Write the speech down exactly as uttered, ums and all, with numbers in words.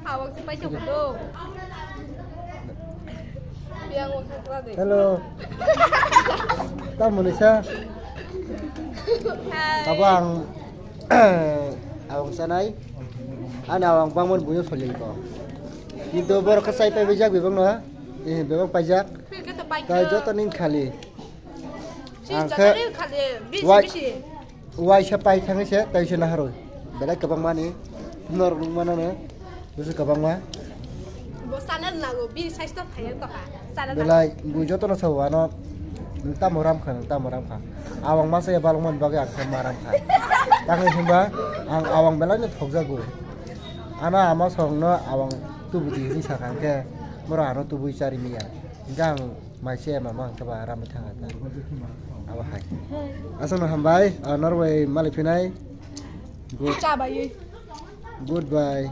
Awak si paisa kudo. Biang wak sa de. Hello. Tamo ni sa? Hai. Tabang awang sanai. Ana awang bangman buyo solil ko. Kintu bor kasai pai bijak bibang no. Eh, bibang pajak. Phir ke to pai. Tai joto ning khali. Ang khe wai-, waisa pai thangwi se, tai se naharwi. Belai kwbangma ni norok nukmano no, busu kwbangma. Bo sana nago, bini size to thaya to ha. Sana nago. Belai, bo jotono sao ano, nwng tamo ram kha, nwng tamo ram kha. Awang masa ya balwng mani bagwi ang khe ma ram kha. Tangwi himba, ang awang belai no thokjago. Ano ama songno awang tubu di hinwi sakha hwnkhe, borok ano tubui chari miya. Hwnkhe ang Mai se mama ang kaba ramwi thang ta. Abo hai. Aswkno hambai, ah, norbai malik phinai. Good. Cha bai. Goodbye.